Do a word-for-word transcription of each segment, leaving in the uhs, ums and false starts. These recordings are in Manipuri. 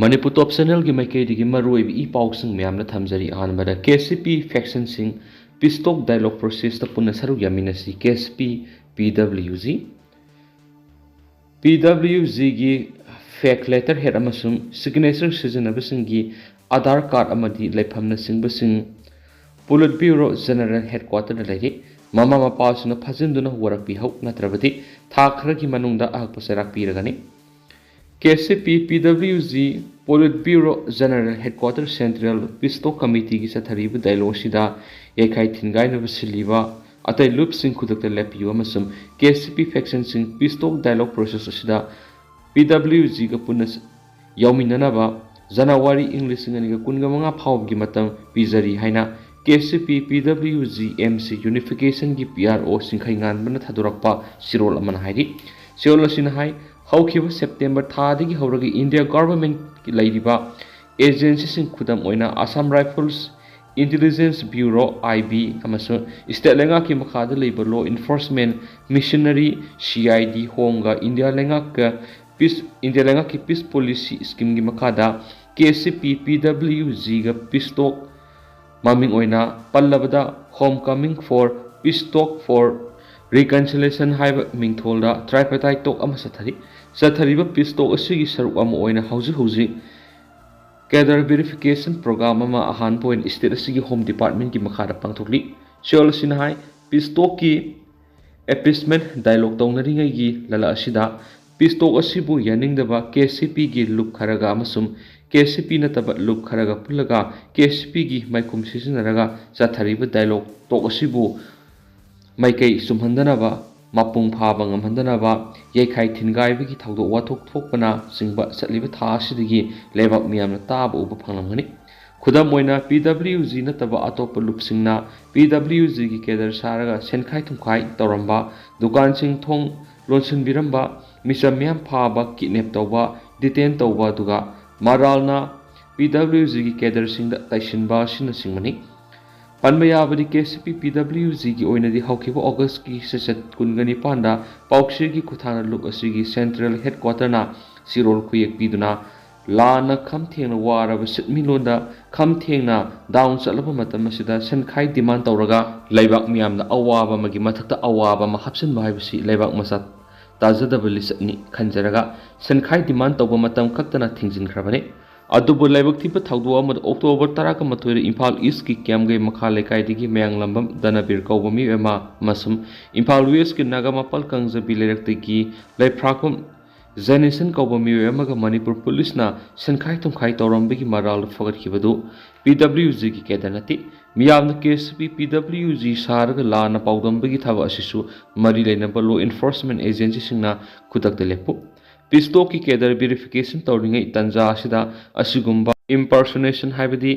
ꯃꯅꯤꯄꯨꯔ ꯇꯣꯞ ꯆꯦꯅꯦꯜꯒꯤ ꯃꯥꯏꯀꯩꯗꯒꯤ ꯃꯔꯨꯑꯣꯏꯕ ꯏ ꯄꯥꯎꯁꯤꯡ ꯃꯌꯥꯝꯅ ꯊꯝꯖꯔꯤ꯫ ꯑꯍꯥꯟꯕꯗ, ꯀꯦ ꯁꯤ ꯄꯤ ꯐꯦꯛꯁꯟꯁꯤꯡ ꯄꯤꯁ ꯇꯣꯛ ꯗꯥꯏꯂꯣꯛ ꯄ꯭ꯔꯣꯁꯦꯁꯇ ꯄꯨꯟꯅ ꯁꯔꯨꯛ ꯌꯥꯃꯤꯟꯅꯁꯤ, ꯀꯦ C P P W G. ꯄꯤ ꯗꯕ꯭ꯂꯤꯌꯨ ꯖꯤꯒꯤ ꯐꯦꯛ ꯂꯦꯇꯔ ꯍꯦꯗ ꯑꯃꯁꯨꯡ ꯁꯤꯒꯅꯦꯆꯔ ꯁꯤꯖꯤꯟꯅꯕꯁꯤꯡꯒꯤ ꯑꯥꯙꯥꯔ ꯀꯥꯔꯗ ꯑꯃꯗꯤ ꯂꯩꯐꯝꯅꯆꯤꯡꯕꯁꯤꯡ ꯄꯣꯂꯤꯠ ꯕ꯭ꯌꯨꯔꯣ ꯖꯦꯅꯔꯦꯜ ꯍꯦꯗꯀ꯭ꯋꯥꯇꯔꯗ ꯂꯩꯔꯤ꯫ ꯃꯃꯥ ꯃꯄꯥꯁꯤꯡꯅ ꯐꯥꯖꯤꯟꯗꯨꯅ ꯋꯥꯔꯛꯄꯤꯍꯧ, ꯅꯠꯇ꯭ꯔꯕꯗꯤ ꯊꯥ ꯈꯔꯒꯤ ꯃꯅꯨꯡꯗ ꯑꯍꯛꯄ ꯆꯩꯔꯥꯛ ꯄꯤꯔꯒꯅꯤ꯫ K C P P W G politburo general headquarter central peace talk ꯀꯃꯤꯇꯤꯒꯤ ꯆꯠꯊꯔꯤꯕ ꯗꯥꯏꯂꯣꯛ ꯑꯁꯤꯗ ꯌꯩꯈꯥꯏ ꯊꯤꯟꯒꯥꯏꯅꯕ ꯁꯤꯜꯂꯤꯕ ꯑꯇꯩ ꯂꯨꯞꯁꯤꯡ ꯈꯨꯗꯛꯇ ꯂꯦꯞꯄꯤꯌꯨ ꯑꯃꯁꯨꯡ ꯀꯦ ꯁꯤ ꯄꯤ ꯐꯦꯛꯁꯟꯁꯤꯡ ꯄꯤꯁ ꯇꯣꯛ ꯗꯥꯏꯂꯣꯛ ꯄ꯭ꯔꯣꯁꯦꯁ ꯑꯁꯤꯗ ꯄꯤ ꯗꯕ꯭ꯂꯤꯌꯨ ꯖꯤꯒ ꯄꯨꯟꯅ ꯌꯥꯎꯃꯤꯟꯅꯅꯕ ꯖꯅꯋꯥꯔꯤ ꯏꯪ ꯂꯤꯁꯤꯡ ꯑꯅꯤꯒ ꯀꯨꯟꯒ ꯃꯉꯥ ꯐꯥꯎꯕꯒꯤ ꯃꯇꯝ ꯄꯤꯖꯔꯤ ꯍꯥꯏꯅ ꯀꯦ C P P W G M C ꯌꯨꯅꯤꯐꯤꯀꯦꯁꯟꯒꯤ P R ꯑꯣ ꯁꯤꯡꯈꯩ ꯉꯥꯟꯕꯅ ꯊꯥꯗꯣꯔꯛꯄ ꯆꯦꯔꯣꯜ ꯑꯃꯅ ꯍꯥꯏꯔꯤ꯫ ꯆꯦꯔꯣꯜ ꯑꯁꯤꯅ ꯍꯥꯏ, ꯍꯧꯈꯤꯕ ꯁꯦꯞꯇꯦꯝꯕꯔ ꯊꯥꯗꯒꯤ ꯍꯧꯔꯒ ꯏꯟꯗꯤꯌꯥ ꯒꯚꯔꯟꯃꯦꯟꯠꯀꯤ ꯂꯩꯔꯤꯕ ꯑꯦꯖꯦꯟꯁꯤꯁꯤꯡ, ꯈꯨꯗꯝ ꯑꯣꯏꯅ Assam Rifles, Intelligence Bureau, I B, ꯑꯃꯁꯨꯡ ꯁ꯭ꯇꯦꯠ ꯂꯩꯉꯥꯛꯀꯤ ꯃꯈꯥꯗ ꯂꯩꯕ law enforcement machinery, C I D, ꯍꯣꯝꯒ ꯏꯟꯗꯤꯌꯥ ꯂꯩꯉꯥꯛꯀ ꯄꯤꯁ, ꯏꯟꯗꯤꯌꯥ ꯂꯩꯉꯥꯛꯀꯤ ꯄꯤꯁ ꯄꯣꯂꯤꯁꯤ ꯁ꯭ꯀꯤꯝꯒꯤ ꯃꯈꯥꯗ ꯀꯦ ꯁꯤ ꯄꯤ ꯄꯤ ꯗꯕ꯭ꯂꯤꯌꯨ ꯖꯤꯒ ꯄꯤꯁ ꯇꯣꯛ, ꯃꯃꯤꯡ ꯑꯣꯏꯅ ꯄꯜꯂꯕꯗ Home Coming for Peace Talk for Reconciliation ꯍꯥꯏꯕ ꯃꯤꯡꯊꯣꯜꯗ ꯇ꯭ꯔꯥꯏꯄꯥꯔꯇꯥꯏꯠ ꯇꯣꯛ ꯑꯃ ꯆꯠꯊꯔꯤ꯫ ꯆꯠꯊꯔꯤꯕ ꯄꯤꯁ ꯇꯣꯛ ꯑꯁꯤꯒꯤ ꯁꯔꯨꯛ ꯑꯃ ꯑꯣꯏꯅ ꯍꯧꯖꯤꯛ ꯍꯧꯖꯤꯛ ꯀꯦꯗꯔ ꯚꯦꯔꯤꯐꯤꯀꯦꯁꯟ ꯄ꯭ꯔꯣꯒ꯭ꯔꯥꯝ ꯑꯃ ꯑꯍꯥꯟꯕ ꯑꯣꯏꯅ ꯁ꯭ꯇꯦꯠ ꯑꯁꯤꯒꯤ ꯍꯣꯝ ꯗꯤꯄꯥꯔꯠꯃꯦꯟꯠꯀꯤ ꯃꯈꯥꯗ ꯄꯥꯡꯊꯣꯛꯂꯤ꯫ ꯆꯦꯔꯣꯜ ꯑꯁꯤꯅ ꯍꯥꯏ, ꯄꯤꯁ ꯇꯣꯛꯀꯤ ꯑꯦꯄꯤꯁꯃꯦꯟꯠ ꯗꯥꯏꯂꯣꯛ ꯇꯧꯅꯔꯤꯉꯩꯒꯤ ꯂꯂ ꯑꯁꯤꯗ ꯄꯤꯁ ꯇꯣꯛ ꯑꯁꯤꯕꯨ ꯌꯥꯅꯤꯡꯗꯕ ꯀꯦ ꯁꯤ ꯄꯤꯒꯤ ꯂꯨꯞ ꯈꯔꯒ ꯑꯃꯁꯨꯡ ꯀꯦ ꯁꯤ ꯄꯤ ꯅꯠꯇꯕ ꯂꯨꯞ ꯈꯔꯒ ꯄꯨꯜꯂꯒ ꯀꯦ ꯁꯤ ꯄꯤꯒꯤ ꯃꯥꯏꯈꯨꯝ ꯁꯤꯖꯤꯟꯅꯔꯒ ꯆꯠꯊꯔꯤꯕ ꯗꯥꯏꯂꯣꯛ ꯇꯣꯛ ꯑꯁꯤꯕꯨ ꯃꯥꯏꯀꯩ ꯆꯨꯝꯍꯟꯗꯅꯕ, ꯃꯄꯨꯡ ꯐꯥꯕ ꯉꯝꯍꯟꯗꯅꯕ ꯌꯩꯈꯥꯏ ꯊꯤꯟꯒꯥꯏꯕꯒꯤ ꯊꯧꯗꯣꯛ ꯋꯥꯊꯣꯛ ꯊꯣꯛꯄꯅꯆꯤꯡꯕ ꯆꯠꯂꯤꯕ ꯊꯥ ꯑꯁꯤꯗꯒꯤ ꯂꯩꯕꯥꯛ ꯃꯤꯌꯥꯝꯅ ꯇꯥꯕ ꯎꯕ ꯐꯪꯂꯝꯒꯅꯤ꯫ ꯈꯨꯗꯝ ꯑꯣꯏꯅ, ꯄꯤ ꯗꯕ꯭ꯂꯤꯌꯨ ꯖꯤ ꯅꯠꯇꯕ ꯑꯇꯣꯞꯄ ꯂꯨꯞꯁꯤꯡꯅ ꯄꯤ ꯗꯕ꯭ꯂꯤꯌꯨ ꯖꯤꯒꯤ ꯀꯦꯗꯔ ꯁꯥꯔꯒ ꯁꯦꯟꯈꯥꯏ ꯊꯨꯝꯈꯥꯏ ꯇꯧꯔꯝꯕ, ꯗꯨꯀꯥꯟꯁꯤꯡ ꯊꯣꯡ ꯂꯣꯟꯁꯤꯟꯕꯤꯔꯝꯕ, ꯃꯤꯆꯝ ꯃꯤꯌꯥꯝ ꯐꯥꯕ, ꯀꯤꯗꯅꯦꯞ ꯇꯧꯕ, ꯗꯤꯇꯦꯟ ꯇꯧꯕ, ꯑꯗꯨꯒ ꯃꯔꯥꯜꯅ ꯄꯤ ꯗꯕ꯭ꯂꯤꯌꯨ ꯖꯤꯒꯤ ꯀꯦꯗꯔꯁꯤꯡꯗ ꯇꯩꯁꯤꯟꯕ ꯑꯁꯤꯅꯆꯤꯡꯕꯅꯤ꯫ ꯄꯟꯕ ꯌꯥꯕꯗꯤ, ꯀꯦ ꯁꯤ ꯄꯤ ꯄꯤ ꯗꯕ꯭ꯂꯤꯌꯨ ꯖꯤꯒꯤ ꯑꯣꯏꯅꯗꯤ ꯍꯧꯈꯤꯕ ꯑꯣꯒꯁꯀꯤ ꯆꯩꯆꯠ ꯀꯨꯟꯒ ꯅꯤꯄꯥꯟꯗ ꯄꯥꯎꯆꯦꯒꯤ ꯈꯨꯠꯊꯥꯡꯗ ꯂꯨꯞ ꯑꯁꯤꯒꯤ ꯁꯦꯟꯇ꯭ꯔꯦꯜ ꯍꯦꯗꯀ꯭ꯋꯥꯇꯔꯅ ꯆꯦꯔꯣꯜ ꯈꯨꯌꯦꯛ ꯄꯤꯗꯨꯅ ꯂꯥꯟꯅ ꯈꯝ ꯊꯦꯡꯅ ꯋꯥꯔꯕ ꯁꯦꯟꯃꯤꯠꯂꯣꯟꯗ ꯈꯝ ꯊꯦꯡꯅ ꯗꯥꯎꯟ ꯆꯠꯂꯕ ꯃꯇꯝ ꯑꯁꯤꯗ ꯁꯦꯟꯈꯥꯏ ꯗꯤꯃꯥꯟ ꯇꯧꯔꯒ ꯂꯩꯕꯥꯛ ꯃꯤꯌꯥꯝꯗ ꯑꯋꯥꯕ ꯑꯃꯒꯤ ꯃꯊꯛꯇ ꯑꯋꯥꯕ ꯑꯃ ꯍꯥꯞꯆꯤꯟꯕ ꯍꯥꯏꯕꯁꯤ ꯂꯩꯕꯥꯛ ꯃꯆꯥ ꯇꯥꯖꯗꯕ ꯂꯤꯆꯠꯅꯤ ꯈꯟꯖꯔꯒ ꯁꯦꯟꯈꯥꯏ ꯗꯤꯃꯥꯟ ꯇꯧꯕ ꯃꯇꯝ ꯈꯛꯇꯅ ꯊꯤꯡꯖꯤꯟꯈ꯭ꯔꯕꯅꯤ꯫ ꯑꯗꯨꯕꯨ ꯂꯥꯏꯕꯛ ꯊꯤꯕ ꯊꯧꯗꯣꯛ ꯑꯃꯗ ꯑꯣꯛꯇꯣꯕꯔ ꯇꯔꯥꯒ ꯃꯥꯊꯣꯏꯗ ꯏꯝꯐꯥꯜ ꯏꯁꯀꯤ ꯀꯤꯌꯥꯝꯒꯩ ꯃꯈꯥ ꯂꯩꯀꯥꯏꯗꯒꯤ ꯃꯌꯥꯡꯂꯝꯕꯝ ꯗꯅꯕꯤꯔ ꯀꯧꯕ ꯃꯤꯑꯣꯏ ꯑꯃ ꯑꯃꯁꯨꯡ ꯏꯝꯐꯥꯜ ꯋꯦꯁꯀꯤ ꯅꯥꯒꯥꯃꯄꯥꯜ ꯀꯥꯡꯖꯕꯤ ꯂꯩꯔꯛꯇꯒꯤ ꯂꯩꯐ꯭ꯔꯥꯛꯄꯝ ꯖꯦꯅꯤꯁꯟ ꯀꯧꯕ ꯃꯤꯑꯣꯏ ꯑꯃꯒ ꯃꯅꯤꯄꯨꯔ ꯄꯨꯂꯤꯁꯅ ꯁꯦꯟꯈꯥꯏ ꯊꯨꯝꯈꯥꯏ ꯇꯧꯔꯝꯕꯒꯤ ꯃꯔꯥꯜꯗ ꯐꯒꯠꯈꯤꯕꯗꯨ ꯄꯤ ꯗꯕ꯭ꯂꯤꯌꯨ ꯖꯤꯒꯤ ꯀꯦꯗꯔ ꯅꯠꯇꯦ꯫ ꯃꯤꯌꯥꯝꯅ ꯀꯦ S P P W G ꯁꯥꯔꯒ ꯂꯥꯟꯅ ꯄꯥꯎꯗꯝꯕꯒꯤ ꯊꯕꯛ ꯑꯁꯤꯁꯨ ꯃꯔꯤ ꯂꯩꯅꯕ ꯂꯣ ꯏꯟꯐꯣꯔꯁꯃꯦꯟ ꯑꯦꯖꯦꯟꯁꯤꯁꯤꯡꯅ ꯈꯨꯗꯛꯇ ꯂꯦꯞꯄꯨ꯫ ꯄꯤꯁꯇꯣꯛꯀꯤ ꯀꯦꯗꯔ ꯚꯦꯔꯤꯐꯤꯀꯦꯁꯟ ꯇꯧꯔꯤꯉꯩ ꯇꯥꯟꯖꯥ ꯑꯁꯤꯗ ꯑꯁꯤꯒꯨꯝꯕ ꯏꯝꯄꯔꯁꯣꯅꯦꯁꯟ ꯍꯥꯏꯕꯗꯤ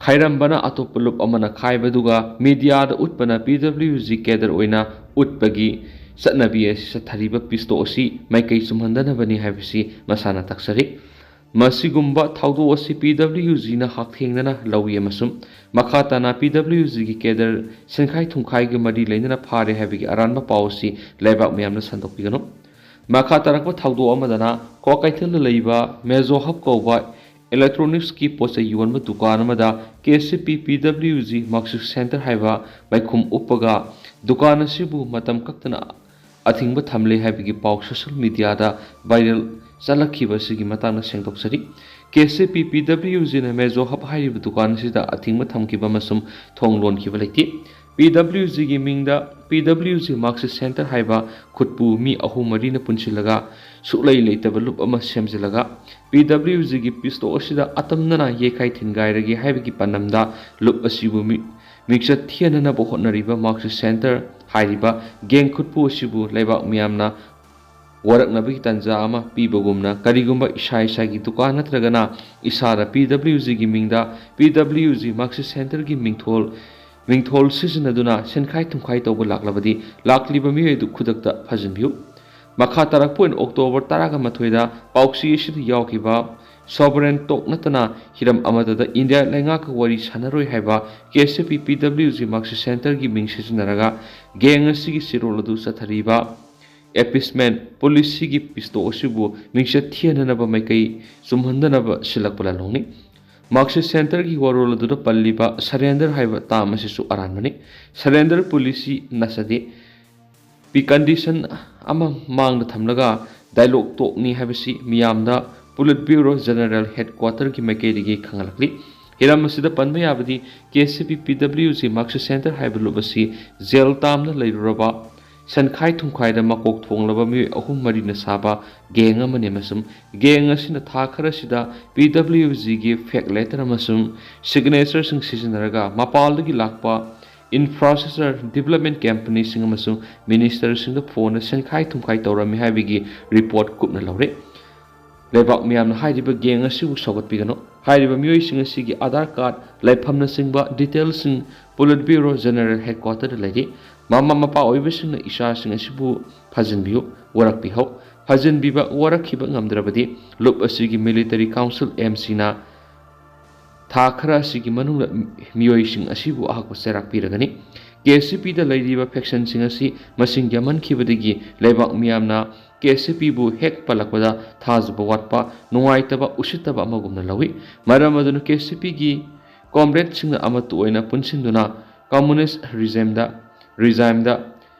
ꯈꯥꯏꯔꯝꯕꯅ ꯑꯇꯣꯞꯄ ꯂꯨꯞ ꯑꯃꯅ ꯈꯥꯏꯕꯗꯨꯒ ꯃꯤꯗꯤꯌꯥꯗ ꯎꯠꯄꯅ ꯄꯤ ꯗꯕ꯭ꯂꯤꯌꯨ ꯖꯤ ꯀꯦꯗꯔ ꯑꯣꯏꯅ ꯎꯠꯄꯒꯤ ꯆꯠꯅꯕꯤ ꯑꯁꯤ ꯆꯠꯊꯔꯤꯕ ꯄꯤꯁꯇꯣꯛ ꯑꯁꯤ ꯃꯥꯏꯀꯩ ꯆꯨꯝꯍꯟꯗꯅꯕꯅꯤ ꯍꯥꯏꯕꯁꯤ ꯃꯁꯥꯅ ꯇꯥꯛꯆꯔꯤ꯫ ꯃꯁꯤꯒꯨꯝꯕ ꯊꯧꯗꯣꯛ ꯑꯁꯤ ꯄꯤ ꯗꯕ꯭ꯂꯤꯌꯨ ꯖꯤꯅ ꯍꯛꯊꯦꯡꯅꯅ ꯂꯧꯏ ꯑꯃꯁꯨꯡ ꯃꯈꯥ ꯇꯥꯅ ꯄꯤ ꯗꯕ꯭ꯂꯤꯌꯨ ꯖꯤꯒꯤ ꯀꯦꯗꯔ ꯁꯦꯟꯈꯥꯏ ꯊꯨꯝꯈꯥꯏꯒ ꯃꯔꯤ ꯂꯩꯅꯅ ꯐꯥꯔꯦ ꯍꯥꯏꯕꯒꯤ ꯑꯔꯥꯟꯕ ꯄꯥꯎ ꯑꯁꯤ ꯂꯩꯕꯥꯛ ꯃꯤꯌꯥꯝꯅ ꯁꯟꯗꯣꯛꯄꯤꯒꯅꯨ꯫ ꯃꯈꯥ ꯇꯥꯔꯛꯄ ꯊꯧꯗꯣꯛ ꯑꯃꯗꯅ ꯀ꯭ꯋꯥꯀꯩꯊꯦꯜꯗ ꯂꯩꯕ ꯃꯦꯖꯣ ꯍꯕ ꯀꯧꯕ ꯏꯂꯦꯛꯇ꯭ꯔꯣꯅꯤꯛꯁꯀꯤ ꯄꯣꯠ ꯆꯩ ꯌꯣꯟꯕ ꯗꯨꯀꯥꯟ ꯑꯃꯗ ꯀꯦ S C P P W G ꯃꯥꯔꯛꯁꯤꯁ centre ꯍꯥꯏꯕ ꯃꯥꯏꯈꯨꯝ ꯎꯞꯄꯒ ꯗꯨꯀꯥꯟ ꯑꯁꯤꯕꯨ ꯃꯇꯝ ꯀꯛꯇꯅ ꯑꯊꯤꯡꯕ ꯊꯝꯂꯦ ꯍꯥꯏꯕꯒꯤ ꯄꯥꯎ ꯁꯣꯁꯤꯌꯦꯜ ꯃꯤꯗꯤꯌꯥꯗ ꯚꯥꯏꯔꯦꯜ ꯆꯠꯂꯛꯈꯤꯕ ꯑꯁꯤꯒꯤ ꯃꯇꯥꯡꯗ ꯁꯦꯡꯗꯣꯛꯆꯔꯤ꯫ ꯀꯦ S C P P ꯗꯕ꯭ꯂꯤꯌꯨ ꯖꯤꯅ ꯃꯦꯖꯣ hub ꯍꯥꯏꯔꯤꯕ ꯗꯨꯀꯥꯟ ꯑꯁꯤꯗ ꯑꯊꯤꯡꯕ ꯊꯝꯈꯤꯕ ꯑꯃꯁꯨꯡ ꯊꯣꯡ ꯂꯣꯟꯈꯤꯕ ꯂꯩꯇꯦ꯫ ꯄꯤ ꯗꯕ꯭ꯂꯤꯌꯨ ꯖꯤꯒꯤ ꯃꯤꯡꯗ ꯄꯤ ꯗꯕ꯭ꯂꯤꯌꯨ ꯖꯤ ꯃꯥꯔꯛꯁꯤꯁ ꯁꯦꯟꯇꯔ ꯍꯥꯏꯕ ꯈꯨꯠꯄꯨ ꯃꯤ ꯑꯍꯨꯝ ꯃꯔꯤꯅ ꯄꯨꯟꯁꯤꯜꯂꯒ ꯁꯨꯛꯂꯩ ꯂꯩꯇꯕ ꯂꯨꯞ ꯑꯃ ꯁꯦꯝꯖꯤꯜꯂꯒ ꯄꯤ ꯗꯕ꯭ꯂꯤꯌꯨ ꯖꯤꯒꯤ ꯄꯤꯁꯇꯣꯛ ꯑꯁꯤꯗ ꯑꯇꯝꯅꯅ ꯌꯩꯈꯥꯏ ꯊꯤꯟꯒꯥꯏꯔꯒꯦ ꯍꯥꯏꯕꯒꯤ ꯄꯥꯟꯗꯝꯗ ꯂꯨꯞ ꯑꯁꯤꯕꯨ ꯃꯤ-, ꯃꯤꯡꯆꯠ ꯊꯤꯍꯟꯅꯅꯕ ꯍꯣꯠꯅꯔꯤꯕ ꯃꯥꯔꯛꯁꯤꯁ ꯁꯦꯟꯇꯔ ꯍꯥꯏꯔꯤꯕ ꯒꯦꯡ ꯈꯨꯠꯄꯨ ꯑꯁꯤꯕꯨ ꯂꯩꯕꯥꯛ ꯃꯤꯌꯥꯝꯅ ꯋꯥꯔꯛꯅꯕꯒꯤ ꯇꯥꯟꯖꯥ ꯑꯃ ꯄꯤꯕꯒꯨꯝꯅ, ꯀꯔꯤꯒꯨꯝꯕ ꯏꯁꯥ ꯏꯁꯥꯒꯤ ꯗꯨꯀꯥꯟ ꯅꯠꯇ꯭ꯔꯒꯅ ꯏꯁꯥꯗ ꯄꯤ ꯗꯕ꯭ꯂꯤꯌꯨ ꯖꯤꯒꯤ ꯃꯤꯡꯗ ꯄꯤ ꯗꯕ꯭ꯂꯤꯌꯨ ꯖꯤ ꯃꯥꯔꯛꯁꯤꯁ ꯁꯦꯟꯇꯔꯒꯤ ꯃꯤꯡꯊꯣꯜ, ꯃꯤꯡꯊꯣꯜ ꯁꯤꯖꯤꯟꯅꯗꯨꯅ ꯁꯦꯟꯈꯥꯏ ꯊꯨꯝꯈꯥꯏ ꯇꯧꯕ ꯂꯥꯛꯂꯕꯗꯤ, ꯂꯥꯛꯂꯤꯕ ꯃꯤꯑꯣꯏ ꯑꯗꯨ ꯈꯨꯗꯛꯇ ꯐꯥꯖꯤꯟꯕꯤꯌꯨ꯫ ꯃꯈꯥ ꯇꯥꯔꯛꯄ ꯑꯣꯏꯅ ꯑꯣꯛꯇꯣꯕꯔ ꯇꯔꯥꯒ ꯃꯥꯊꯣꯏꯗ ꯄꯥꯎꯆꯦ ꯑꯁꯤꯗ ꯌꯥꯎꯈꯤꯕ ꯁꯣꯚꯔꯦꯟ ꯇꯣꯛ ꯅꯠꯇꯅ ꯍꯤꯔꯝ ꯑhuman rights ꯀ ꯋꯥꯔꯤ ꯁꯥꯟꯅꯔꯣꯏ ꯍꯥꯏꯕ ꯀꯦ S C P P W G ꯃꯥꯔꯛꯁꯤꯁ ꯁꯦꯟꯇꯔꯒꯤ ꯃꯤꯡ ꯁꯤꯖꯤꯟꯅꯔꯒ ꯒꯦꯡ ꯑꯁꯤꯒꯤ ꯆꯦꯔꯣꯜ ꯑꯗꯨ ꯆꯠꯊꯔꯤꯕ ꯑꯦꯄꯤꯁꯃꯦꯟ ꯄꯣꯂꯤꯁꯤꯒꯤ ꯄꯤꯁꯇꯣꯛ ꯑꯁꯤꯕꯨ ꯃꯤꯡꯆꯠ ꯊꯤꯍꯟꯅꯅꯕ ꯃꯥꯏꯀꯩ ꯆꯨꯝꯍꯟꯗꯅꯕ ꯁꯤꯜꯂꯛꯄ ꯂꯥꯟꯂꯣꯡꯅꯤ꯫ ꯃꯥꯔꯛꯁꯤꯁ ꯁꯦꯟꯇꯔꯒꯤ ꯋꯥꯔꯣꯜ ꯑꯗꯨꯗ ꯄꯜꯂꯤꯕ ꯁꯔꯦꯟꯗꯔ ꯍꯥꯏꯕ ꯇꯥꯝ ꯑꯁꯤꯁꯨ ꯑꯔꯥꯟꯕꯅꯤ꯫ ꯁꯔꯦꯟꯗꯔ ꯄꯣꯂꯤꯁꯤ ꯅꯁꯗꯦ꯫ ꯄꯤ ꯀꯟꯗꯤꯁꯟ ꯑꯃ ꯃꯥꯡꯗ ꯊꯝꯂꯒ ꯗꯥꯏꯂꯣꯛ ꯇꯣꯛꯅꯤ ꯍꯥꯏꯕꯁꯤ ꯃꯤꯌꯥꯝꯗ ꯄꯣꯂꯤꯠ ꯕ꯭ꯌꯨꯔꯣ ꯖꯦꯅꯔꯦꯜ ꯍꯦꯗꯀ꯭ꯋꯥꯇꯔꯒꯤ ꯃꯥꯏꯀꯩꯗꯒꯤ ꯈꯪꯍꯜꯂꯛꯂꯤ꯫ ꯍꯤꯔꯝ ꯑꯁꯤꯗ ꯄꯟꯕ ꯌꯥꯕꯗꯤ ꯀꯦ ꯁꯤ ꯄꯤ ꯄꯤ ꯗꯕ꯭ꯂꯤꯎ ꯖꯤ ꯃꯥꯔꯛꯁꯤꯁ ꯁꯦꯟꯇꯔ ꯍꯥꯏꯕ ꯂꯨꯞ ꯑꯁꯤ ꯖꯦꯜ ꯇꯥꯝꯅ ꯂꯩꯔꯨꯔꯕ ꯁꯦꯟꯈꯥꯏ ꯊꯨꯝꯈꯥꯏꯗ ꯃꯀꯣꯛ ꯊꯣꯡꯂꯕ ꯃꯤꯑꯣꯏ ꯑꯍꯨꯝ ꯃꯔꯤꯅ ꯁꯥꯕ ꯒꯦꯡ ꯑꯃꯅꯤ ꯑꯃꯁꯨꯡ ꯒꯦꯡ ꯑꯁꯤꯅ ꯊꯥ ꯈꯔꯁꯤꯗ ꯄꯤ ꯗꯕ꯭ꯂꯤꯎ ꯖꯤꯒꯤ ꯐꯦꯛ ꯂꯦꯇꯔ ꯑꯃꯁꯨꯡ ꯁꯤꯒꯅꯦꯆꯔꯁꯤꯡ ꯁꯤꯖꯤꯟꯅꯔꯒ ꯃꯄꯥꯜꯗꯒꯤ ꯂꯥꯛꯄ ꯏꯟꯐ꯭ꯔꯥꯁ꯭ꯇ꯭ꯔꯛꯆꯔ ꯗꯤꯕꯦꯂꯞꯃꯦꯟ ꯀꯝꯄꯅꯤꯁꯤꯡ ꯑꯃꯁꯨꯡ ꯃꯤꯅꯤꯁꯇꯔꯁꯤꯡꯗ ꯐꯣꯟꯗ ꯁꯦꯟꯈꯥꯏ ꯊꯨꯝꯈꯥꯏ ꯇꯧꯔꯝꯃꯤ ꯍꯥꯏꯕꯒꯤ ꯔꯤꯄꯣꯔꯠ ꯀꯨꯞꯅ ꯂꯧꯔꯦ꯫ ꯂꯩꯕꯥꯛ ꯃꯤꯌꯥꯝꯅ ꯍꯥꯏꯔꯤꯕ ꯒꯦꯡ ꯑꯁꯤꯕꯨ ꯁꯧꯒꯠꯄꯤꯒꯅꯨ꯫ ꯍꯥꯏꯔꯤꯕ ꯃꯤꯑꯣꯏꯁꯤꯡ ꯑꯁꯤꯒꯤ ꯑꯥꯙꯥꯔ ꯀꯥꯔꯗ, ꯂꯩꯐꯝꯅꯆꯤꯡꯕ ꯗꯤꯇꯦꯜꯁꯤꯡ ꯄꯣꯂꯤꯠ ꯕ꯭ꯌꯨꯔꯣ ꯖꯦꯅꯔꯦꯜ ꯍꯦꯗꯀ꯭ꯋꯥꯇꯔꯗ ꯂꯩꯔꯤ꯫ ꯃꯃꯥ ꯃꯄꯥ ꯑꯣꯏꯕꯁꯤꯡꯅ ꯏꯆꯥꯁꯤꯡ ꯑꯁꯤꯕꯨ ꯐꯥꯖꯤꯟꯕꯤꯌꯨ, ꯋꯥꯔꯛꯄꯤꯍꯧ꯫ ꯐꯥꯖꯤꯟꯕꯤꯕ ꯋꯥꯔꯛꯈꯤꯕ ꯉꯝꯗ꯭ꯔꯕꯗꯤ ꯂꯨꯞ ꯑꯁꯤꯒꯤ ꯃꯤꯂꯤꯇꯔꯤ ꯀꯥꯎꯟꯁꯤꯜ ꯑꯦꯝ ꯁꯤꯅ ꯊꯥ ꯈꯔ ꯑꯁꯤꯒꯤ ꯃꯅꯨꯡꯗ ꯃꯤꯑꯣꯏꯁꯤꯡ ꯑꯁꯤꯕꯨ ꯑꯍꯛꯄ ꯆꯩꯔꯥꯛ ꯄꯤꯔꯒꯅꯤ꯫ ꯀꯦ ꯁꯤ ꯄꯤꯗ ꯂꯩꯔꯤꯕ ꯐꯦꯛꯁꯟꯁꯤꯡ ꯑꯁꯤ ꯃꯁꯤꯡ ꯌꯥꯝꯃꯟꯈꯤꯕꯗꯒꯤ ꯂꯩꯕꯥꯛ ꯃꯤꯌꯥꯝꯅ ꯀꯦ ꯁꯤ ꯄꯤꯕꯨ ꯍꯦꯛ ꯄꯜꯂꯛꯄꯗ ꯊꯥꯖꯕ ꯋꯥꯠꯄ, ꯅꯨꯡꯉꯥꯏꯇꯕ, ꯎꯁꯤꯠꯇꯕ ꯑꯃꯒꯨꯝꯅ ꯂꯧꯏ꯫ ꯃꯔꯝ ꯑꯗꯨꯅ ꯀꯦ ꯁꯤ ꯄꯤꯒꯤ ꯀꯣꯝꯔꯦꯗꯁꯤꯡꯅ ꯑꯃꯠꯇ ꯑꯣꯏꯅ ꯄꯨꯟꯁꯤꯟꯗꯨꯅ communist regime the, regime the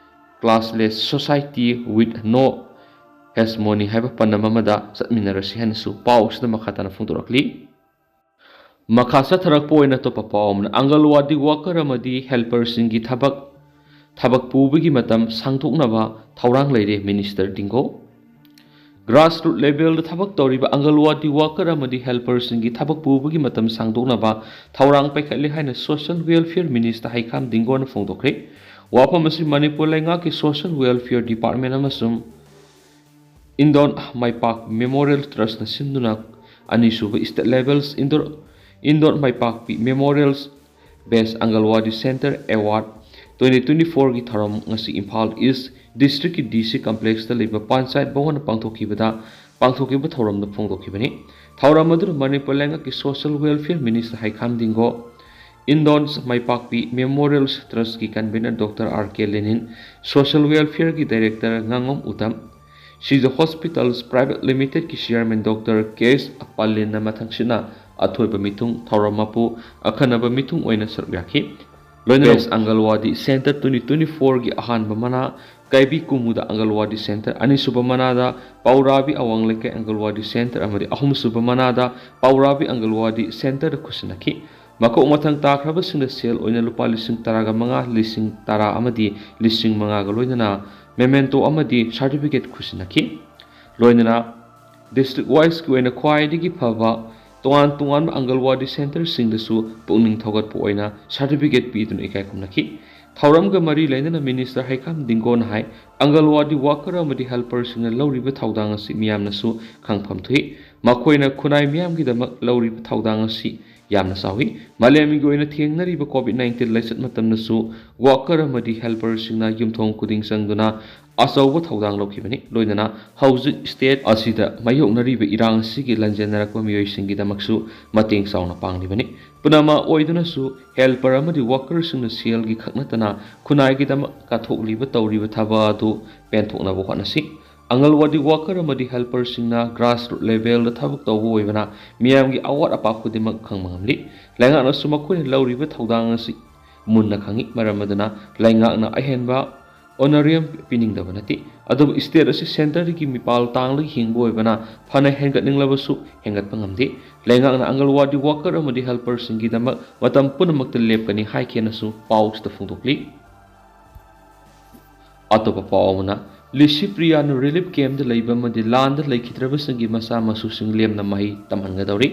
classless society with no hegemony ꯍꯥꯏꯕ ꯄꯟꯗꯝ ꯑꯃꯗ ꯆꯠꯃꯤꯟꯅꯔꯁꯤ ꯍꯥꯏꯅꯁꯨ ꯄꯥꯎ ꯑꯁꯤꯗ ꯃꯈꯥ ꯇꯥꯅ ꯐꯣꯡꯗꯣꯔꯛꯂꯤ꯫ ꯃꯈꯥ ꯆꯠꯊꯔꯛꯄ ꯑꯣꯏꯅ ꯑꯇꯣꯞꯄ ꯄꯥꯎ ꯑꯃꯅ, ꯑꯪꯒꯜꯋꯥꯗꯤ ꯋꯥꯀꯔ ꯑꯃꯗꯤ ꯍꯦꯜꯄꯔꯁꯤꯡꯒꯤ ꯊꯕꯛ, ꯊꯕꯛ ꯄꯨꯕꯒꯤ ꯃꯇꯝ ꯁꯥꯡꯗꯣꯛꯅꯕ ꯊꯧꯔꯥꯡ ꯂꯩꯔꯦ, ꯃꯤꯅꯤꯁꯇꯔ ꯗꯤꯡꯒꯣ꯫ ꯒ꯭ꯔꯥꯁꯔꯨꯠ ꯂꯦꯚꯦꯜꯗ ꯊꯕꯛ ꯇꯧꯔꯤꯕ ꯑꯪꯒꯜꯋꯥꯗꯤ ꯋꯥꯀꯔ ꯑꯃꯗꯤ ꯍꯦꯜꯄꯔꯁꯤꯡꯒꯤ ꯊꯕꯛ ꯄꯨꯕꯒꯤ ꯃꯇꯝ ꯁꯥꯡꯗꯣꯛꯅꯕ ꯊꯧꯔꯥꯡ ꯄꯥꯏꯈꯠꯂꯦ ꯍꯥꯏꯅ ꯁꯣꯁꯤꯌꯦꯜ ꯋꯦꯜꯐꯤꯌꯔ ꯃꯤꯅꯤꯁꯇꯔ ꯍꯩꯈꯥꯝ ꯗꯤꯡꯒꯣꯅ ꯐꯣꯡꯗꯣꯛꯈ꯭ꯔꯦ꯫ ꯋꯥꯐꯝ ꯑꯁꯤ ꯃꯅꯤꯄꯨꯔ ꯂꯩꯉꯥꯛꯀꯤ ꯁꯣꯁꯤꯌꯦꯜ ꯋꯦꯜꯐꯤꯌꯔ ꯗꯤꯄꯥꯔꯠꯃꯦꯟ ꯑꯃꯁꯨꯡ ꯏꯟꯗꯣꯔ ꯃꯥꯏꯄꯥꯛ ꯃꯦꯃꯣꯔꯤꯌꯦꯜ ꯇ꯭ꯔꯁꯅ ꯁꯤꯟꯗꯨꯅ ꯑꯅꯤꯁꯨꯕ state level Indor, Indor Maipakpi memorial best anganwadi centre award twenty twenty four ꯒꯤ ꯊꯧꯔꯝ ꯉꯁꯤ ꯏꯝꯐꯥꯜ ꯏꯁ ꯗꯤꯁꯇ꯭ꯔꯤꯛꯀꯤ ꯗꯤ ꯁꯤ ꯀꯝꯄ꯭ꯂꯦꯛꯁꯇ ꯂꯩꯕ ꯄꯟꯆꯥꯌꯠ ꯚꯋꯟꯗ ꯄꯥꯡꯊꯣꯛꯈꯤꯕꯗ, ꯄꯥꯡꯊꯣꯛꯈꯤꯕ ꯊꯧꯔꯝꯗ ꯐꯣꯡꯗꯣꯛꯈꯤꯕꯅꯤ꯫ ꯊꯧꯔꯝ ꯑꯗꯨꯗ ꯃꯅꯤꯄꯨꯔ ꯂꯩꯉꯥꯛꯀꯤ social welfare minister Heikham Dingo, Indons Maipakpi memorial ꯇ꯭ꯔꯁꯀꯤ convenor doctor R K Lenin, social ꯋꯦꯜꯐꯤꯌꯔꯒꯤ ꯗꯥꯏꯔꯦꯛꯇꯔ ꯉꯥꯉꯣꯝ ꯎꯇꯝ, ꯁꯤꯖ ꯍꯣꯁꯄꯤꯇꯥꯜꯁ ꯄ꯭ꯔꯥꯏꯚꯦꯠ ꯂꯤꯃꯤꯇꯦꯗꯀꯤ ꯆꯤꯌꯔꯃꯦꯟ ꯗꯣꯛꯇꯔ ꯀꯦ ꯑꯦꯁ ꯄꯥꯂꯤꯟꯅ ꯃꯊꯪꯁꯤꯠꯅ ꯑꯊꯣꯏꯕ ꯃꯤꯊꯨꯡ ꯊꯧꯔꯝ ꯃꯄꯨ ꯑꯈꯟꯅꯕ ꯃꯤꯊꯨꯡ ꯑꯣꯏꯅ ꯁꯔꯨꯛ ꯌꯥꯈꯤ꯫ ꯂꯣꯏꯅꯅ ꯑꯪꯒꯜꯋꯥꯗꯤ ꯁꯦꯟꯇꯔ ꯇ꯭ꯋꯦꯟꯇꯤ ꯇ꯭ꯋꯦꯟꯇꯤ ꯐꯣꯔꯒꯤ ꯑꯍꯥꯟꯕ ꯃꯅꯥ ꯀꯥꯏꯕꯤ ꯀꯨꯃꯨꯗ ꯑꯪꯒꯜꯋꯥꯗꯤ ꯁꯦꯟꯇꯔ, ꯑꯅꯤꯁꯨꯕ ꯃꯅꯥꯗ ꯄꯥꯎꯔꯥꯕꯤ ꯑꯋꯥꯡ ꯂꯩꯀꯥꯏ ꯑꯪꯒꯜꯋꯥꯗꯤ ꯁꯦꯟꯇꯔ ꯑꯃꯗꯤ ꯑꯍꯨꯝꯁꯨꯕ ꯃꯅꯥꯗ ꯄꯥꯎꯔꯥꯕꯤ ꯑꯪꯒꯜꯋꯥꯗꯤ ꯁꯦꯟꯇꯔꯗ ꯈꯨꯠꯁꯤꯟꯅꯈꯤ꯫ ꯃꯀꯣꯛ ꯃꯊꯪ ꯇꯥꯈ꯭ꯔꯕꯁꯤꯡꯗ ꯁꯦꯜ ꯑꯣꯏꯅ ꯂꯨꯄꯥ ꯂꯤꯁꯤꯡ ꯇꯔꯥꯒ ꯃꯉꯥ, ꯂꯤꯁꯤꯡ ꯇꯔꯥ ꯑꯃꯗꯤ ꯂꯤꯁꯤꯡ ꯃꯉꯥꯒ ꯂꯣꯏꯅꯅ ꯃꯦꯃꯦꯟꯇꯣ ꯑꯃꯗꯤ ꯁꯥꯔꯇꯤꯐꯤꯀꯦꯠ ꯈꯨꯠꯁꯤꯟꯅꯈꯤ꯫ ꯂꯣꯏꯅꯅ ꯗꯤꯁꯇ꯭ꯔꯤꯛ ꯋꯥꯏꯁꯀꯤ ꯑꯣꯏꯅ ꯈ꯭ꯋꯥꯏꯗꯒꯤ ꯐꯕ ꯇꯣꯉꯥꯟ ꯇꯣꯉꯥꯟꯕ ꯑꯪꯒꯜꯋꯥꯗꯤ ꯁꯦꯟꯇꯔꯁꯤꯡꯗꯁꯨ ꯄꯨꯛꯅꯤꯡ ꯊꯧꯒꯠꯄ ꯑꯣꯏꯅ ꯁꯥꯔꯇꯤꯐꯤꯀꯦꯠ ꯄꯤꯗꯨꯅ ꯏꯀꯥꯏ ꯈꯨꯝꯅꯈꯤ꯫ ꯊꯧꯔꯝꯒ ꯃꯔꯤ ꯂꯩꯅꯅ ꯃꯤꯅꯤꯁꯇꯔ ꯍꯩꯀꯥꯝ ꯗꯤꯡꯒꯣꯅ ꯍꯥꯏ, ꯑꯪꯒꯜꯋꯥꯗꯤ ꯋꯥꯀꯔ ꯑꯃꯗꯤ ꯍꯦꯜꯄꯔꯁꯤꯡꯅ ꯂꯧꯔꯤꯕ ꯊꯧꯗꯥꯡ ꯑꯁꯤ ꯃꯤꯌꯥꯝꯅꯁꯨ ꯈꯪꯐꯝ ꯊꯣꯛꯏ꯫ ꯃꯈꯣꯏꯅ ꯈꯨꯟꯅꯥꯏ ꯃꯤꯌꯥꯝꯒꯤꯗꯃꯛ ꯂꯧꯔꯤꯕ ꯊꯧꯗꯥꯡ ꯑꯁꯤ ꯌꯥꯝꯅ ꯆꯥꯎꯏ꯫ ꯃꯥꯂꯦꯝꯒꯤ ꯑꯣꯏꯅ ꯊꯦꯡꯅꯔꯤꯕ ꯀꯣꯚꯤꯗ ꯅꯥꯏꯟꯇꯤꯟ ꯂꯥꯏꯆꯠ ꯃꯇꯝꯗꯁꯨ ꯋꯥꯀꯔ ꯑꯃꯗꯤ ꯍꯦꯜꯄꯔꯁꯤꯡꯅ ꯌꯨꯝꯊꯣꯡ ꯈꯨꯗꯤꯡ ꯆꯪꯗꯨꯅ ꯑꯆꯧꯕ ꯊꯧꯗꯥꯡ ꯂꯧꯈꯤꯕꯅꯤ꯫ ꯂꯣꯏꯅꯅ ꯍꯧꯖꯤꯛ ꯁ꯭ꯇꯦꯠ ꯑꯁꯤꯗ ꯃꯥꯌꯣꯛꯅꯔꯤꯕ ꯏꯔꯥꯡ ꯑꯁꯤꯒꯤ ꯂꯥꯟꯖꯦꯟꯅꯔꯛꯄ ꯃꯤꯑꯣꯏꯁꯤꯡꯒꯤꯗꯃꯛꯁꯨ ꯃꯇꯦꯡ ꯆꯥꯎꯅ ꯄꯥꯡꯂꯤꯕꯅꯤ꯫ ꯄꯨꯝꯅꯃꯛ ꯑꯣꯏꯗꯨꯅꯁꯨ ꯍꯦꯜꯄꯔ ꯑꯃꯗꯤ ꯋꯥꯀꯔꯁꯤꯡꯅ ꯁꯦꯜꯒꯤ ꯈꯛ ꯅꯠꯇꯅ ꯈꯨꯟꯅꯥꯏꯒꯤꯗꯃꯛ ꯀꯠꯊꯣꯛꯂꯤꯕ ꯇꯧꯔꯤꯕ ꯊꯕꯛ ꯑꯗꯨ ꯄꯦꯟꯊꯣꯛꯅꯕ ꯍꯣꯠꯅꯁꯤ꯫ ꯑꯪꯒꯜꯋꯥꯗꯤ ꯋꯥꯀꯔ ꯑꯃꯗꯤ ꯍꯦꯜꯄꯔꯁꯤꯡꯅ ꯒ꯭ꯔꯥꯁꯔꯨꯠ ꯂꯦꯚꯦꯜꯗ ꯊꯕꯛ ꯇꯧꯕ ꯑꯣꯏꯕꯅ ꯃꯤꯌꯥꯝꯒꯤ ꯑꯋꯥꯠ ꯑꯄꯥ ꯈꯨꯗꯤꯡꯃꯛ ꯈꯪꯕ ꯉꯝꯂꯤ꯫ ꯂꯩꯉꯥꯛꯅꯁꯨ ꯃꯈꯣꯏꯅ ꯂꯧꯔꯤꯕ ꯊꯧꯗꯥꯡ ꯑꯁꯤ ꯃꯨꯟꯅ ꯈꯪꯏ꯫ ꯃꯔꯝ ꯑꯗꯨꯅ ꯂꯩꯉꯥꯛꯅ ꯑꯍꯦꯟꯕ ꯑꯣꯅꯔꯤꯌꯝ ꯄꯤꯅꯤꯡꯗꯕ ꯅꯠꯇꯦ, ꯑꯗꯨꯕꯨ ꯁ꯭ꯇꯦꯠ ꯑꯁꯤ ꯁꯦꯟꯇꯔꯗꯒꯤ ꯃꯤꯄꯥꯜ ꯇꯥꯡꯂꯒ ꯍꯤꯡꯕ ꯑꯣꯏꯕꯅ ꯐꯅ ꯍꯦꯟꯒꯠꯅꯤꯡꯂꯕꯁꯨ ꯍꯦꯟꯒꯠꯄ ꯉꯝꯗꯦ꯫ ꯂꯩꯉꯥꯛꯅ ꯑꯪꯒꯜꯋꯥꯗꯤ ꯋꯥꯀꯔ ꯑꯃꯗꯤ ꯍꯦꯜꯄꯔꯁꯤꯡꯒꯤꯗꯃꯛ ꯃꯇꯝ ꯄꯨꯝꯅꯃꯛꯇ ꯂꯦꯞꯀꯅꯤ ꯍꯥꯏꯈꯤꯅꯁꯨ ꯄꯥꯎꯁꯤꯗ ꯐꯣꯡꯗꯣꯛꯂꯤ꯫ ꯑꯇꯣꯞꯄ ꯄꯥꯎ ꯑꯃꯅ, ꯂꯤꯁꯤꯄ꯭ꯔꯤꯌꯥꯅ ꯔꯤꯂꯤꯐ ꯀꯦꯝꯞꯇ ꯂꯩꯕ ꯑꯃꯗꯤ ꯂꯥꯟꯗ ꯂꯩꯈꯤꯗ꯭ꯔꯕꯁꯤꯡꯒꯤ ꯃꯆꯥ ꯃꯁꯨꯁꯤꯡ ꯂꯦꯝꯅ ꯃꯍꯩ ꯇꯝꯍꯟꯒꯗꯧꯔꯤ꯫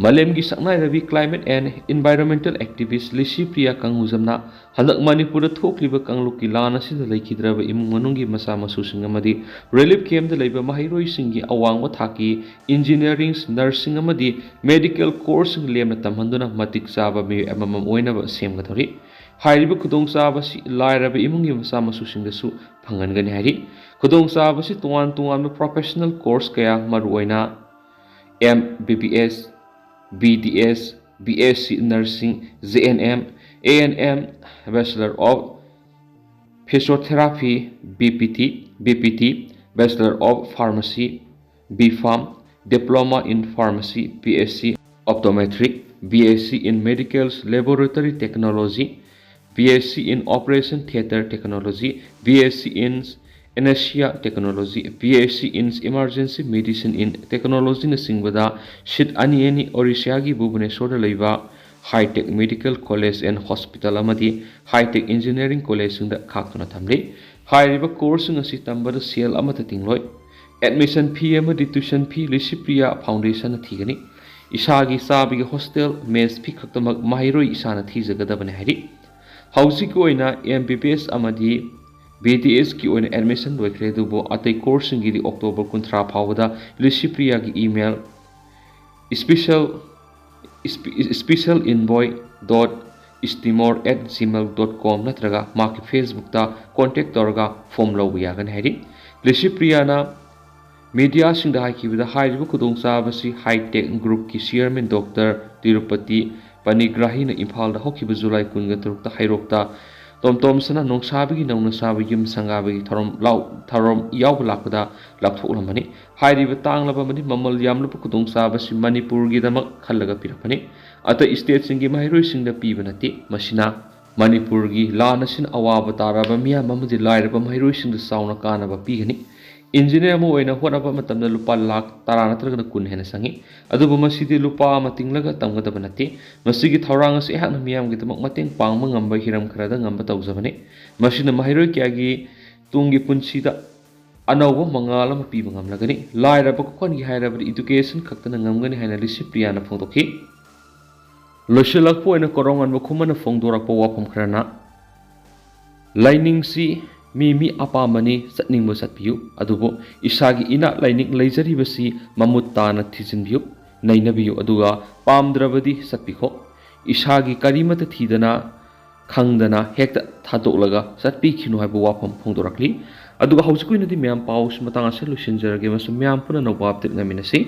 ꯃꯥꯂꯦꯝꯒꯤ ꯁꯛꯅꯥꯏꯔꯕꯤ Climate and Environmental Activist Licypriya ꯀꯪꯒꯨꯖꯝꯅ ꯍꯟꯗꯛ ꯃꯅꯤꯄꯨꯔꯗ ꯊꯣꯛꯂꯤꯕ ꯀꯥꯡꯂꯨꯞꯀꯤ ꯂꯥꯟ ꯑꯁꯤꯗ ꯂꯩꯈꯤꯗ꯭ꯔꯕ ꯏꯃꯨꯡ ꯃꯅꯨꯡꯒꯤ ꯃꯆꯥ ꯃꯁꯨꯁꯤꯡ ꯑꯃꯗꯤ ꯔꯤꯂꯤꯐ ꯀꯦꯝꯞꯇ ꯂꯩꯕ ꯃꯍꯩꯔꯣꯏꯁꯤꯡꯒꯤ ꯑꯋꯥꯡꯕ ꯊꯥꯛꯀꯤ ꯏꯟꯖꯤꯅꯤꯌꯥꯔꯤꯡ, ꯅꯔꯁꯤꯡ ꯑꯃꯗꯤ ꯃꯦꯗꯤꯀꯦꯜ ꯀꯣꯔꯁꯁꯤꯡ ꯂꯦꯝꯅ ꯇꯝꯍꯟꯗꯨꯅ ꯃꯇꯤꯛ ꯆꯥꯕ ꯃꯤꯑꯣꯏ ꯑꯃꯃꯝ ꯑꯣꯏꯅꯕ ꯁꯦꯝꯒꯗꯧꯔꯤ꯫ ꯍꯥꯏꯔꯤꯕ ꯈꯨꯗꯣꯡꯆꯥꯕ ꯑꯁꯤ ꯂꯥꯏꯔꯕ ꯏꯃꯨꯡꯒꯤ ꯃꯆꯥ ꯃꯁꯨꯁꯤꯡꯗꯁꯨ ꯐꯪꯍꯟꯒꯅꯤ ꯍꯥꯏꯔꯤ꯫ ꯈꯨꯗꯣꯡꯆꯥꯕ ꯑꯁꯤ ꯇꯣꯉꯥꯟ ꯇꯣꯉꯥꯟꯕ ꯄ꯭ꯔꯣꯐꯦꯁꯅꯦꯜ ꯀꯣꯔꯁ ꯀꯌꯥ, ꯃꯔꯨꯑꯣꯏꯅ M B B S, B D S, B S C Nursing, J N M, A N M, Bachelor of Physiotherapy, B P T, B P T, Bachelor of Pharmacy, B Pharm, Diploma in Pharmacy, B S C Optometric, B S C in Medical Laboratory Technology, B S C in Operation Theatre Technology, B S C in Anesthesia Technology, B S C in Emergency Medicine in Technology ꯅꯆꯤꯡꯕꯗ seat ꯑꯅꯤ ꯑꯅꯤ ꯑꯣꯔꯤꯁꯥꯒꯤ ꯚꯨꯕꯅꯦꯁꯣꯔꯗ ꯂꯩꯕ High Tech Medical College and Hospital ꯑꯃꯗꯤ High Tech Engineering Collegeꯁꯤꯡꯗ ꯈꯥꯛꯇꯨꯅ ꯊꯝꯂꯤ꯫ ꯍꯥꯏꯔꯤꯕ courseꯁꯤꯡ ꯑꯁꯤ ꯇꯝꯕꯗ ꯁꯦꯜ ꯑꯃꯠꯇ ꯇꯤꯡꯂꯣꯏ꯫ Admission fee ꯑꯃꯗꯤ tuition fee ꯂꯤꯁꯤꯄ꯭ꯔꯤꯌꯥ Foundationꯅ ꯊꯤꯒꯅꯤ꯫ ꯏꯁꯥꯒꯤ ꯆꯥꯕꯒꯤ hostel, mess fee ꯈꯛꯇꯃꯛ ꯃꯍꯩꯔꯣꯏ ꯏꯁꯥꯅ ꯊꯤꯖꯒꯗꯕꯅꯤ ꯍꯥꯏꯔꯤ꯫ ꯍꯧꯖꯤꯛꯀꯤ ꯑꯣꯏꯅ M B B S ꯑꯃꯗꯤ B D Sꯀꯤ ꯑꯣꯏꯅ admission ꯂꯣꯏꯈ꯭ꯔꯦ, ꯑꯗꯨꯕꯨ ꯑꯇꯩ courseꯁꯤꯡꯒꯤꯗꯤ October ꯀꯨꯟꯊ꯭ꯔꯥ ꯐꯥꯎꯕꯗ ꯂꯤꯁꯤꯄ꯭ꯔꯤꯌꯥꯒꯤ email special specialenvoy dot istimor at gmail dot com ꯅꯠꯇ꯭ꯔꯒ ꯃꯍꯥꯛꯀꯤ Facebookꯇ contact ꯇꯧꯔꯒ form ꯂꯧꯕ ꯌꯥꯒꯅꯤ ꯍꯥꯏꯔꯤ꯫ ꯂꯤꯁꯤꯄ꯭ꯔꯤꯌꯥꯅ mediaꯁꯤꯡꯗ ꯍꯥꯏꯈꯤꯕꯗ, ꯍꯥꯏꯔꯤꯕ ꯈꯨꯗꯣꯡꯆꯥꯕꯁꯤ High Tech Groupꯀꯤ chairman Doctor Tirupati ꯄꯅꯤꯒ꯭ꯔꯥꯍꯤꯅ ꯏꯝꯐꯥꯜꯗ ꯍꯧꯈꯤꯕ July ꯀꯨꯟꯒ ꯇꯔꯨꯛꯇ ꯍꯩꯔꯣꯛꯇ ꯇꯣꯝ ꯇꯣꯝꯁꯅ ꯅꯣꯡꯁꯥꯕꯒꯤ ꯅꯧꯅ ꯁꯥꯕ ꯌꯨꯝ ꯁꯪꯒꯥꯕꯒꯤ ꯊꯧꯔꯝ ꯂꯥꯎ-, ꯊꯧꯔꯝ ꯌꯥꯎꯕ ꯂꯥꯛꯄꯗ ꯂꯥꯞꯊꯣꯛꯂꯝꯕꯅꯤ꯫ ꯍꯥꯏꯔꯤꯕ ꯇꯥꯡꯂꯕ ꯑꯃꯗꯤ ꯃꯃꯜ ꯌꯥꯝꯂꯕ ꯈꯨꯗꯣꯡꯆꯥꯕꯁꯤ ꯃꯅꯤꯄꯨꯔꯒꯤꯗꯃꯛ ꯈꯜꯂꯒ ꯄꯤꯔꯛꯄꯅꯤ꯫ ꯑꯇꯩ stateꯁꯤꯡꯒꯤ ꯃꯍꯩꯔꯣꯏꯁꯤꯡꯗ ꯄꯤꯕ ꯅꯠꯇꯦ꯫ ꯃꯁꯤꯅ ꯃꯅꯤꯄꯨꯔꯒꯤ ꯂꯥꯟ ꯑꯁꯤꯅ ꯑꯋꯥꯕ ꯇꯥꯔꯕ ꯃꯤꯌꯥꯝ ꯑꯃꯗꯤ ꯂꯥꯏꯔꯕ ꯃꯍꯩꯔꯣꯏꯁꯤꯡꯗ ꯆꯥꯎꯅ ꯀꯥꯟꯅꯕ ꯄꯤꯒꯅꯤ꯫ Engineer ꯑꯃ ꯑꯣꯏꯅ ꯍꯣꯠꯅꯕ ꯃꯇꯝꯗ ꯂꯨꯄꯥ ꯂꯥꯈ ꯇꯔꯥ ꯅꯠꯇ꯭ꯔꯒꯅ ꯀꯨꯟ ꯍꯦꯟꯅ ꯆꯪꯏ꯫ ꯑꯗꯨꯕꯨ ꯃꯁꯤꯗꯤ ꯂꯨꯄꯥ ꯑꯃ ꯇꯤꯡꯂꯒ ꯇꯝꯒꯗꯕ ꯅꯠꯇꯦ꯫ ꯃꯁꯤꯒꯤ ꯊꯧꯔꯥꯡ ꯑꯁꯤ ꯑꯩꯍꯥꯛꯅ ꯃꯤꯌꯥꯝꯒꯤꯗꯃꯛ ꯃꯇꯦꯡ ꯄꯥꯡꯕ ꯉꯝꯕ ꯍꯤꯔꯝ ꯈꯔꯗ ꯉꯝꯕ ꯇꯧꯖꯕꯅꯤ꯫ ꯃꯁꯤꯅ ꯃꯍꯩꯔꯣꯏ ꯀꯌꯥꯒꯤ ꯇꯨꯡꯒꯤ ꯄꯨꯟꯁꯤꯗ ꯑꯅꯧꯕ ꯃꯉꯥꯜ ꯑꯃ ꯄꯤꯕ ꯉꯝꯂꯒꯅꯤ꯫ ꯂꯥꯏꯔꯕ ꯈꯨꯡꯒꯪꯒꯤ ꯍꯥꯏꯔꯕꯗꯤ education ꯈꯛꯇꯅ ꯉꯝꯒꯅꯤ ꯍꯥꯏꯅ ꯂꯤꯁꯤꯄ꯭ꯔꯤꯌꯥꯅ ꯐꯣꯡꯗꯣꯛꯈꯤ꯫ ꯂꯣꯏꯁꯤꯜꯂꯛꯄ ꯑꯣꯏꯅ ꯀꯣꯔꯧꯉꯥꯟꯕ ꯈꯨꯃꯟꯅ ꯐꯣꯡꯗꯣꯔꯛꯄ ꯋꯥꯐꯝ ꯈꯔꯅ, ꯂꯥꯏꯅꯤꯡꯁꯤ ꯃꯤ ꯃꯤ ꯑꯄꯥꯝꯕꯅꯤ, ꯆꯠꯅꯤꯡꯕ ꯆꯠꯄꯤꯌꯨ, ꯑꯗꯨꯕꯨ ꯏꯁꯥꯒꯤ ꯏꯅꯥꯠ ꯂꯥꯏꯅꯤꯡ ꯂꯩꯖꯔꯤꯕꯁꯤ ꯃꯃꯨꯠ ꯇꯥꯅ ꯊꯤꯖꯤꯟꯕꯤꯌꯨ, ꯅꯩꯅꯕꯤꯌꯨ, ꯑꯗꯨꯒ ꯄꯥꯝꯗ꯭ꯔꯕꯗꯤ ꯆꯠꯄꯤꯈꯣ꯫ ꯏꯁꯥꯒꯤ ꯀꯔꯤꯃꯠꯇ ꯊꯤꯗꯅ ꯈꯪꯗꯅ ꯍꯦꯛꯇ ꯊꯥꯗꯣꯛꯂꯒ ꯆꯠꯄꯤꯈꯤꯅꯨ ꯍꯥꯏꯕ ꯋꯥꯐꯝ ꯐꯣꯡꯗꯣꯔꯛꯂꯤ꯫ ꯑꯗꯨꯒ ꯍꯧꯖꯤꯛꯀꯤ ꯑꯣꯏꯅꯗꯤ ꯃꯌꯥꯝ ꯄꯥꯎꯁꯤ ꯃꯇꯥꯡ ꯑꯁꯤꯗ ꯂꯣꯏꯁꯤꯟꯖꯔꯒꯦ ꯑꯃꯁꯨꯡ ꯃꯌꯥꯝ ꯄꯨꯟꯅ ꯑꯅꯧꯕ update ꯉꯥꯏꯃꯤꯟꯅꯁꯤ꯫